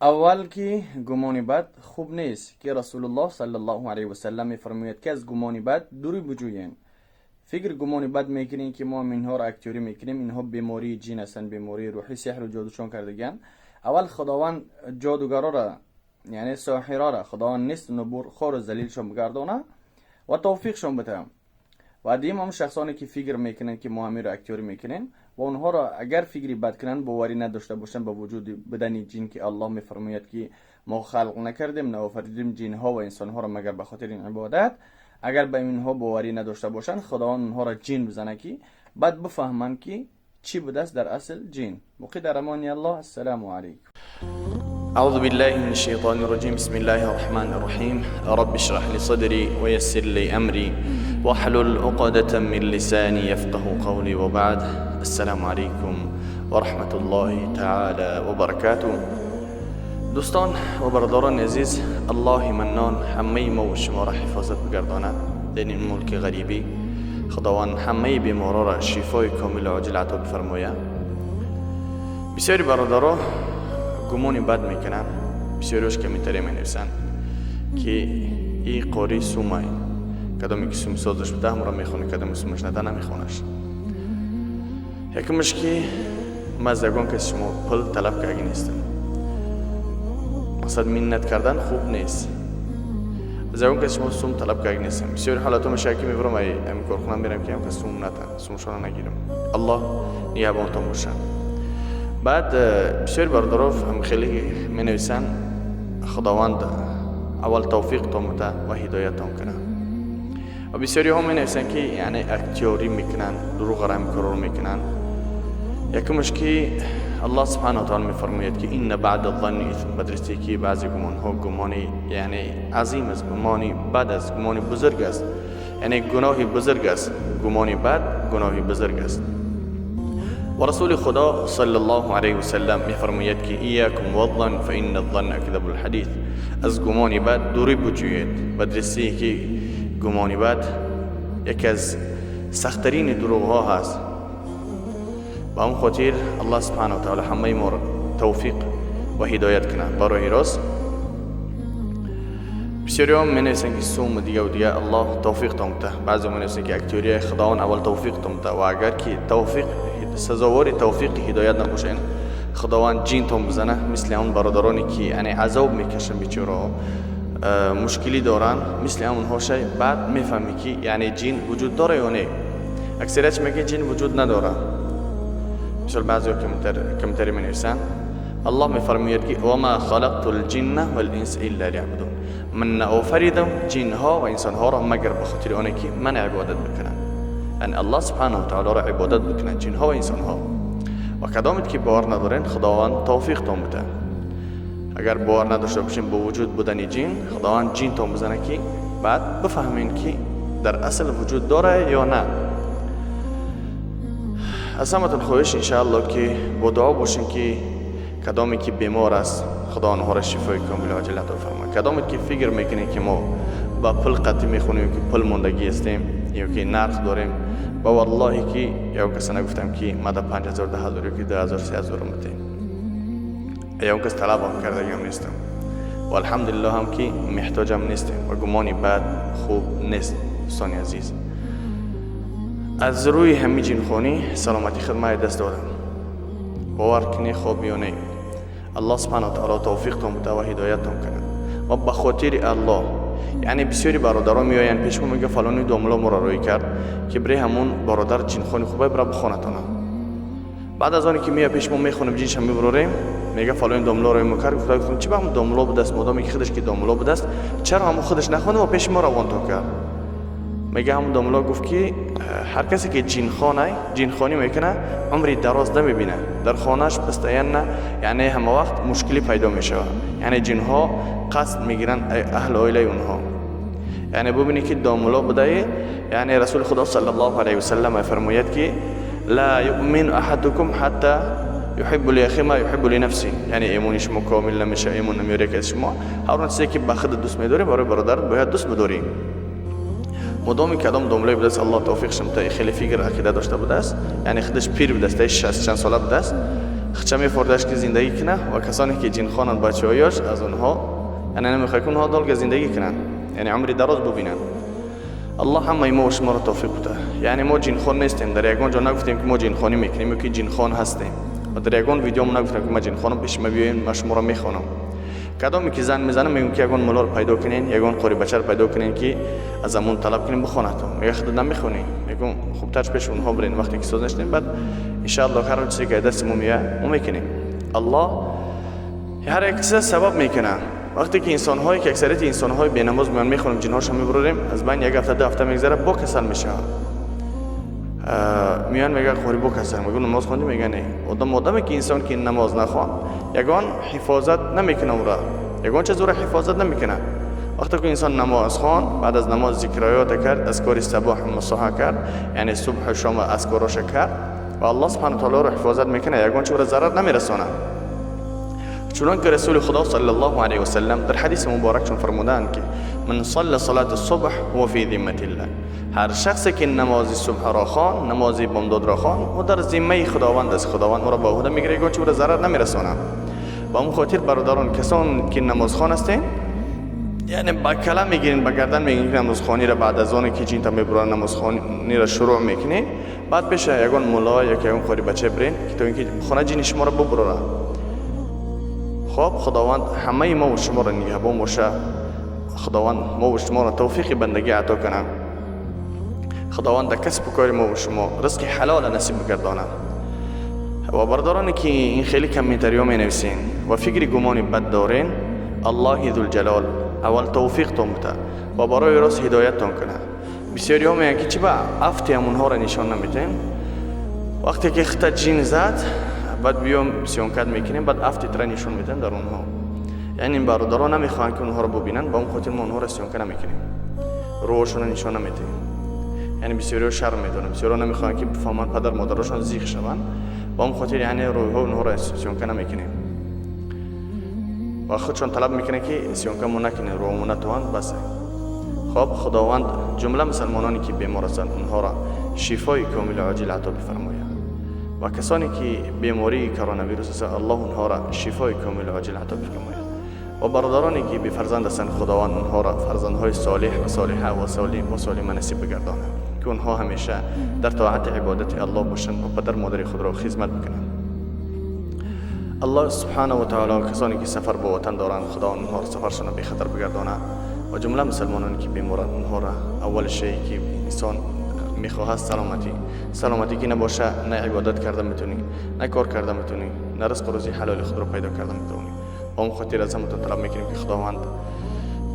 Аввал ки гумони бад хуб нест, ки Расулуллоҳ саллаллоҳу алайҳи васаллам мефармояд, ки аз гумони бад дурӣ биҷӯем. Фикр гумони бад мекунем, ки мо инҳоро актёрӣ мекунем, инҳо бемории ҷин ҳастанд, бемории рӯҳӣ, сеҳру ҷодушон кардагианд. Аввал Худованд ҷодугароро, яъне соҳироро Худованд нест нубур хору залилшон бигардона ва тавфиқшон битам. Ва дим ҳам шахсоне ки фикр мекунанд, ки мо ҳаминро актёрӣ мекунем, ва онҳоро агар фикри бад кунанд, боварӣ надошта бошанд ба вуҷуди будани ҷин, ки Аллоҳ мефармояд, ки мо халқ накардем, наофаридем ҷинҳо ва инсонҳоро магар ба хотири ин ибодат. Агар ба инҳо боварӣ надошта бошанд, Худованд онҳоро ҷин бизанад, ки баъд бифаҳманд, ки чӣ будааст дар асл ҷин. Боқӣ дар амони Аллоҳ. Ассалому алайкум. أعوذ بالله من الشيطان الرجيم. بسم الله الرحمن الرحيم. رب اشرح لي صدري ويسر لي أمري واحلل عقدة من لساني يفقه قولي. وبعد، السلام عليكم ورحمة الله تعالى وبركاته. دوستان و برادران عزیز، الله منان همه ما و شما را حفاظت بگرداند در این ملک غریبی. خداوند همه بیمارا را شفای کامل و عاجل عطا بفرماید. بسیاری برادرها گمان بد میکنن، بسیاریش کمنتری می نویسن که ای قاری سومای کدامی که سوم سازش بوده هم را میخونه، کدامی سومش نده نمیخونش. یکمش که من از یگان کس شما پول طلب کردی نیستم. مقصد منت کردن خوب نیست. از یگان کس شما سوم طلب کردی نیستم. بسیار حالات میشه که میبرم ای ام کارخونه میرم که هم کس سوم نتن، سومشان نگیرم. الله نگهبانتان باشه. بعد بسیار برادرها هم خیلی می نویسن. خداوند اول توفیق تان بده و هدایت تان کنه. و بسیاری ها می نویسن که یعنی اکتیاری میکنن، دروغ را هم کارو میکنن. یکمش که الله سبحانه و تعالی میفرماید که ان بعض الظن اثم. بدرستی که بعضی گمان ها گمانی یعنی عظیم است، گمانی بد است، گمانی بزرگ است، یعنی گناهی بزرگ است. گمانی بد گناهی بزرگ است. و رسول خدا صلی الله علیه و سلم میفرماید که ایاکم والظن فان الظن اکذب الحدیث. از گمانی بد دوری بجویید. بدرستی که گمانی بد یکی از سختترین دروغ ها هست. به هم خاطر الله سبحانه و تعالی همه ما توفیق و هدایت کنه برای راست. بسیاری هم می نویسن که سوم دیگه و دیگه، الله توفیق تان بده. بعضی می نویسن که اکتوریه، خداوند اول توفیق تان بده و اگر که توفیق سزاوار توفیق هدایت نباشین، خداوند جین تان بزنه، مثل اون برادرانی که یعنی عذاب میکشن، بیچاره مشکلی دارن، مثل اونها شی. بعد میفهمی که یعنی جین وجود داره یا نه. اکثریت میگه جین وجود نداره. مثل بعضی کمتری می نویسن. الله میفرماید که و ما خلقت الجن والانس الا لیعبدون. من آفریدم جن ها و انسان ها را مگر به خاطر آنه که من عبادت بکنن، یعنی الله سبحانه و تعالی را عبادت بکنن جن ها و انسان ها. و کدامت که باور ندارین، خداوند توفیق تان بده. اگر باور نداشته باشین به وجود بودن جین، خداوند جین تان بزنه که بعد بفهمین که در اصل وجود داره یا نه. از همتون خواهش انشاءالله که با دعا باشین که کدامی که بیمار است، خدا آنها را شفای کامل عاجل عطا فرماید. کدامی که فکر میکنین که ما با پول قطعی میخونیم که پول ماندگی هستیم یا که نرخ داریم، با والله که یا کس نگفتم که ما ده 5000، 10,000 یا که 2000، 3000 متیم، یا کس طلب هم کرده هم نیستم و الحمدلله هم که محتاجم نیستیم. و گمانی بد خوب نیست. دوستان عزیز، از روی همی جنخونی سلامتی خدمت دست دادم. باور کنی خوب یا نه، الله سبحانه و تعالی توفیق تان بده و هدایت تان کنه. و به خاطر الله، یعنی بسیاری برادران میآیند پیش ما، میگه فلانی داملا ما را روی کرد که بری همون برادر جنخونی خوبه، برا بخونتانه. بعد از آنی که میاد پیش ما، میخونیم، جینش هم میبروریم، میگه فلان داملا روی ما کرد. گفتم چی به همون داملا بوده است؟ مادامی که خودش که داملا بوده است، چرا همون خودش نخونده و پیش ما روان تا کرد؟ میگه همون داملا گفت که هر کسی که جینخانه جینخانی میکنه، عمری دراز نمیبینه، در خانهش پستین، یعنی همه وقت مشکلی پیدا میشه، یعنی جنها قصد میگیرن اهل عائله اونها. یعنی ببینی که داملا بوده. یعنی رسول خدا صلی الله علیه و سلم فرماید که لا یؤمن احدکم حتی یحب لاخیه ما یحب لنفسه. یعنی ایمان شما کامل نمیشه، ایمان نمیاره که شما هر چیزی که به خود دوست میداری، برای برادر باید دوست بداری. مدامی کدام داملای بوده است، الله توفیق شمته، خیلی فکر عقیده داشته بوده است، یعنی خودش پیر بوده است، 60 چند ساله بوده است. хча мефордаш ки зиндагӣ кунад ва касоне ки ҷин хонанд бачаҳояш аз онҳо яъне намехоҳад ки онҳо долго зиндагӣ кунанд, яъне умри дароз бубинанд. Аллоҳ ҳамаи мо ва шуморо тавфиқ буда. Яъне мо ҷинхон нестем, дар ягон ҷо нагуфтем ки мо ҷинхонӣ мекунем ё ки ҷинхон ҳастем ва дар ягон видео мо нагуфтем ки ман ҷинхонам, пеши ма биёен, ман шуморо мехонам. Кадоме ки занг мезанам, мегӯям ки ягон муллоро пайдо кунен, ягон қори бачаро пайдо кунен ки аз амон талаб кунем бихонад. Мега худат намехонӣ? Мегӯям хубтарш пеши онҳо бирен, вақте ки соз нашудем, баъд иншааллоҳ ҳар он чизе ки дасти мо меояд, мо мекунем. Аллоҳ ҳар як чиза сабаб мекунад. Вақте ки инсонҳое ки аксарияти инсонҳои бенамоз меоянд, мехонем, ҷинҳошо мебурорем, аз байни як ҳафта, 2 ҳафта мегзарад, бо касал мешаванд. Меоянд, мегӯяд: «Қори, бо касал». Мегӯ: «Намоз хондӣ?» Мега: «Не». Одам одаме ки инсон ки намоз нахон, ягон ҳифозат намекунад ӯра, ягон чиз ӯра ҳифозат намекунад. Вақте ки инсон намоз хон, баъд аз намоз зикроёта кард, азкори сабоҳ масоҳа кард, яъне субҳу шом азкороша кард, ва Аллоҳ субҳана таолоро ҳифозат мекунад, ягон чиз ӯра зарар намерасонад. Чунон ки Расули Худо саллаллоҳу алайҳи васаллам дар ҳадиси муборакшон фармудаанд ки من صلى صلاة الصبح هو في ذمة الله. ҳар шахсе ки намози субҳро хон, намози бомдодро хон, ӯ дар зиммаи Худованд аст. Худованд ӯро ба ӯҳда мегирад, ягон чи ӯро зарар намерасонад. Ба он хотир, бародарон, касон ки намозхон ҳастен, яъне ба кала мегирин, ба гардан мегирин ки намозхониро баъд аз оне ки ҷинта мебуранд, намозхониро шурӯъ мекунӣ, баъд пеша ягон мулло ё ки ягон қори бача бирен ки то ин ки хона ҷини шуморо бубурорад. Хоб, Худованд ҳамаи мо ва шуморо нигаҳбон боша. Худованд мо ва шуморо тавфиқи бандагӣ ато кунад. Худованд дар касбу кори мо ва шумо ризқи ҳалола насиб бигардонад. Ва бародароне ки ин хеле комментариҳо менависен ва фикри гумони бад дорен, Аллоҳи зулҷалол аввал тавфиқтон буда ва барои рост ҳидояттон кунад. Бисёриҳо мегӯянд ки чӣ ба афти ҳамонҳоро нишон наметем? Вақте ки хита ҷин зад, баъд биём съёмка мекунем, баъд афти тра нишон медиҳем дар онҳо. Яъне ин бародарон намехоҳанд ки онҳоро бубинанд, ба он хотир мо онҳоро съёмка намекунем, рӯҳошонро нишон наметиҳем. Яъне бисёриҳо шарм медонанд, бисёриҳо намехоҳанд ки бифаҳманд, падар модарошон зиқ шаванд. Ба он хотир яъне рӯҳҳо онҳоро съёмка намекунем ва худшон талаб мекунанд ки съёмка мо накунем, рӯҳомо натаванд бас. Хоб, Худованд ҷумла мусалмононе ки бемор ҳастанд, онҳоро шифои комилу оҷил ато бифармояд ва касоне ки бемории коронавирус ҳастанд, Аллоҳ онҳоро шифои комилу оҷил ато бифармояд. Ва бародароне ки бефарзанд ҳастанд, Худованд онҳоро фарзандҳои солиҳ ва солиҳа ва солим ва солима насиб бигардонад ки онҳо ҳамеша дар тоати ибодати Аллоҳ бошанд ва падар модари худро хизмат бикунанд. Аллоҳ субҳанаҳу ва таоло касоне ки сафар ба ватан доранд, Худо онҳоро сафаршонро бехатар бигардонад. Ва ҷумла мусалмононе ки беморанд, онҳоро аввали шее ки инсон мехоҳад саломатӣ. Саломатӣ ки набоша, на ибодат карда метавонӣ, на кор карда метавонӣ, на ризқу рӯзии ҳалоли худро пайдо карда метавонӣ. Ба он хотир аз ҳаматон талаб мекунем ки Худованд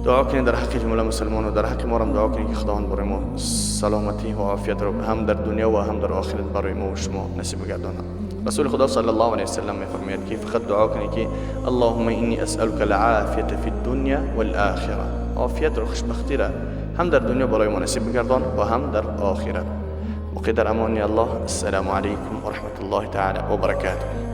дуо кунед дар ҳаққи ҷумла мусалмону дар ҳаққи морам дуо кунед ки Худованд барои мо саломатӣ ва офиятро ҳам дар дунё ва ҳам дар охират барои мо ва шумо насиб бигардонад. Расули Худо саллаллоҳу алайҳи васаллам мефармояд ки фақат дуо кунед ки اللهم إني أسألك العافية في الدنيا والآخرة. عافیت رو، خوشبختی را هم در دنیا برای ما نصیب بگردان و هم در آخرت. باقی در امان الله. السلام علیکم و رحمت الله تعالی و برکاته.